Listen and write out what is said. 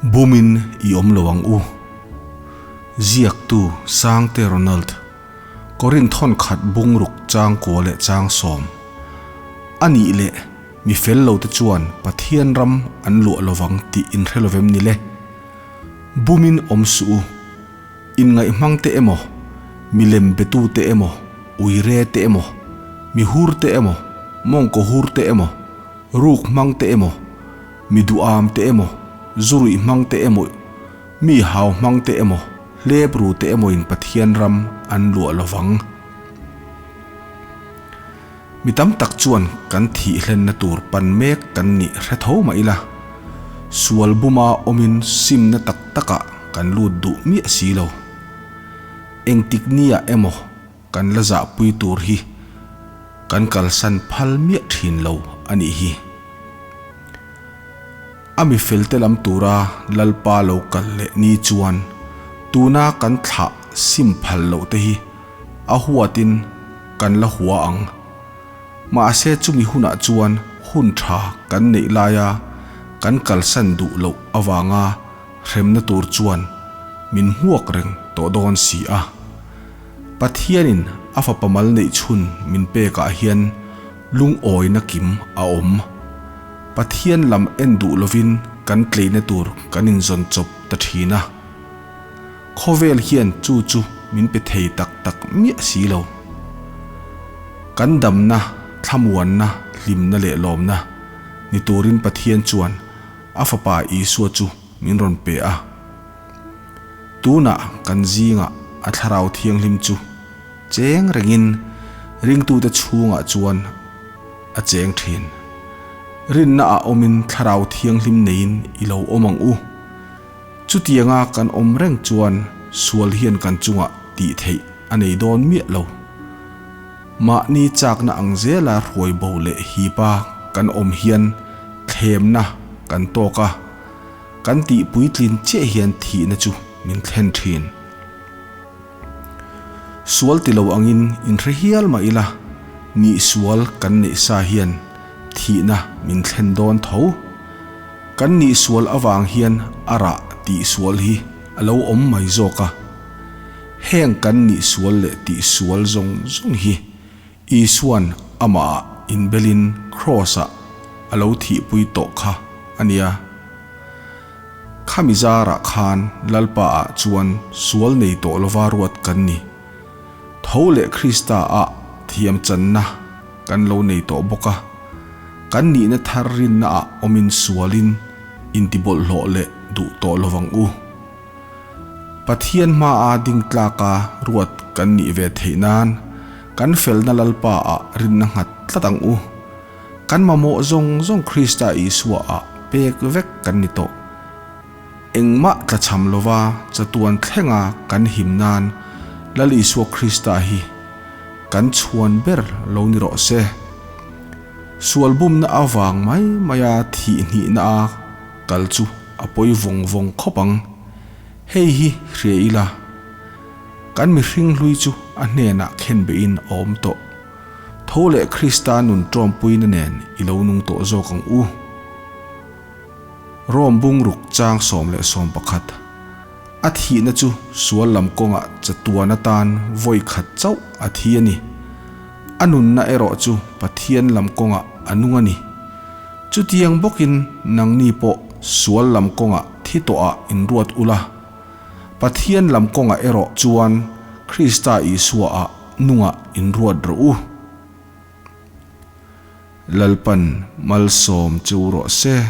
Bumin i awm lo ang u. Ziaktu Sangte Ronald, Korinth thawnkhat bungruk chang kua leh chang sawm. A nih leh mi fel lo te chuan Pathian ram an luah lovang tih inhre lovem ni le? Bumin awm suh u. Inngaihmang te emaw, milem betu te emaw, uire te emaw, mihur te emaw, mawngkaw hur te emaw, ruk hmang te emaw, mi duham te emaw, zuruih hmang te emaw, mi hau hmang te emaw, hlep ru te emawin Pathian ram an luah lo vang. Mi tam tak chuan kan thih hlenna tur pan mek kan nih hre tho mah ila, sual buma awmin simna tak takah kan lut duh miah si lo. Engtik niah emaw kan la zahpui tur hi kan kalsan phal miah thin lo a nih hi. A mi felte lam tura Lalpa lo kal leh ni chuan tuna kan thlah sim phal loh te hi a huatin kan la hua ang. Mahse chumi hunah chuan hun tha kan neih laia kan kalsan duh loh avanga hremna tur chuan min hmuak reng tawh dawn si a. Pathianin a fapa mal neih chhun min pekah hian lungawina kim a awm. Pathian lam en duh lovin kan tleina tur kan inzawn chawp ta thin a. Khawvel hian chu chu min pe thei tak tak miah si lo. Kan damna, thlamuanna, hlimna leh lawmna ni turin Pathian chuan a Fapa Isua chu min rawn pe a. Tunah kan zingah a Thlarau Thianghlim chu cheng rengin ringtute chhungah chuan a cheng thin. Rinna ah awmin Thlarau Thianghlim neiin i lo awm ang u. Chutianga kan awm reng chuan sual hian kan chungah tih theih a nei dawn miah lo. Mahni chakna ang zela hruai bo leh hipa kan awm hian thlemna kan tawk a, kan tih puitlin chiah hian thihna chu min thlen thin. Sual ti lo angin inhre hial mah ila, nih sual kan neih sa hian thihna min thlen dawn tho. Kan nih sual avang hian a rah tih sual hi a lo awm mai zawk a. Heng kan nih sual leh tih sual zawng zawng hi Isua'n amahah inbelin Kraws-ah a lo thihpui tawh kha a nia. Khami zarah khan Lalpa-ah chuan sual nei tawh lova ruat kan ni. Tho leh Krista-ah thiamchanna kan lo nei tawh bawk a. Kan nihna thar rinnaah awmin sualin intibawlhhlawh leh duh tawh lovang u. Pathian hmaa ding tlaka ruat kan nih ve theih nan kan felna Lalpa ah rinna nghat tlat ang u. Kan mamawh zawng zawng Krista Isua ah pek vek kan ni tawh. Engmah tlachham lova chatuan thlenga kan him nan Lal Isua Krista hi kan chhuan ber lo ni rawh se. Sual bumna avang mai maia thih hnihna a Kal chu a pawi vawng vawng khawp ang. Hei hi hria ila, kan mihring hlui chu a hnenah khen beihin a awm tawh. Tho leh Krista nun ṭawmpuina nen i lo nung tawh zawk ang u. Rome bungruk chang 11. A thihna chu sual lam kawngah chatuan atan vawi khat chauh a thi a ni. A nunna erawh chu Pathian lam kawngah a nung a ni. Chutiang bawkin nangni pawh sual lam kawngah thi tawhah inruat ula, Pathian lam kawngah erawh chuan Krista Isuaah nungah inruat rawh u. Lalpan malsawm che u rawh se.